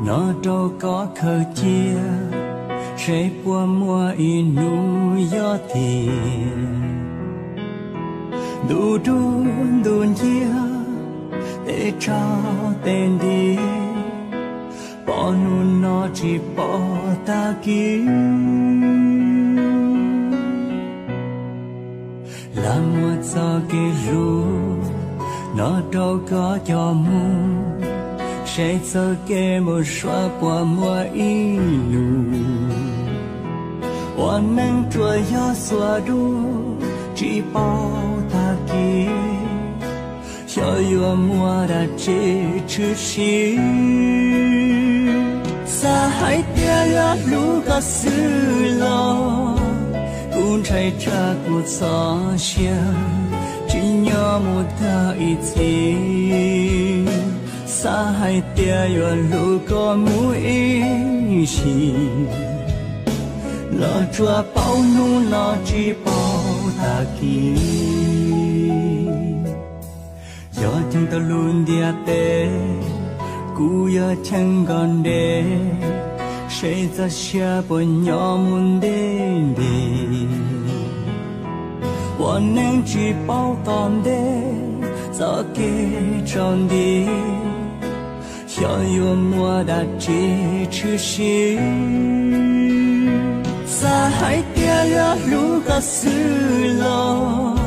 No rau koj khaws cia, seb puas muaj ib hnub yog tiag. Ntu dub ntu nciab, tej tsaug tej nti, pom hnub no tsis pom tag kis. Lam muab txoj kev hlub no rau koj coj mus, seb txoj kev mus suav puas muaj ib hnub. Ua neej tsuas yog xuas dub, tsis paub tag kis, xyov yuav muaj dab tsi tshwm sim. Xav hais tias yuav hlub koj xwb los, kuv ntshai tsam kuv txoj sia tsis nyob mus tag ib txhis. Xav hais tias yuav hlub koj mus ib sim, los tsuas paub hnub no tsis paub tag kis. Yog cheem tau lub ntiaj teb, kuv yuav cheem kom ntev, seb txoj sia puas nyob mus ntev ntev. Ua neej tsis paub tom ntej, txoj kev tsaus nti, xyov yuav muaj dab tsi tshwm sim. Xav hais tias yuav hlub koj xwb los,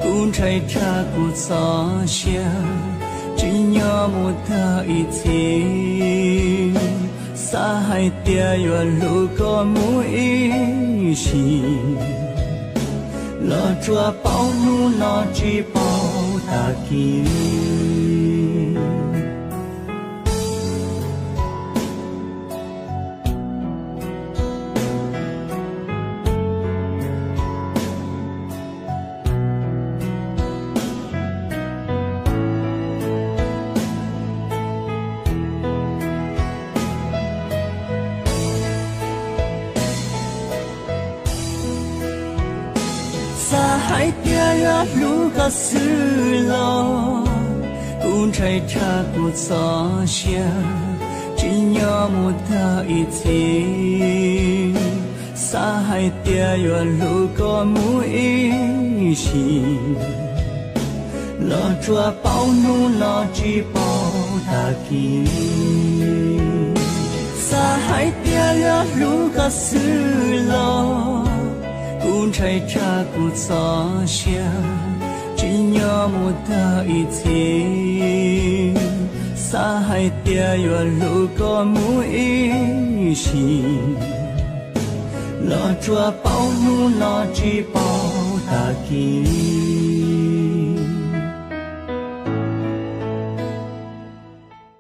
kuv ntshai tsam kuv txoj sia tsis nyob mus tag ib txhis. Xav hais tias yuav hlub koj mus ib sim, los tsuas paub hnub no tsis paub tag kis. Xav hais tias yuav hlub koj xwb los, kuv ntshai tsam kuv txoj sia tsis nyob mus tag ib txhis. Xav hais tias yuav hlub koj mus ib sim, los tsuas paub hnub no tsis paub tag kis. Xav hais tias yuav hlub koj xwb los, kuv ntshai tsam kuv txoj sia tsis nyob mus tag ib txhis. Xav hais tias yuav hlub koj mus ib sim, los tsuas paub hnub no tsis paub tag kis.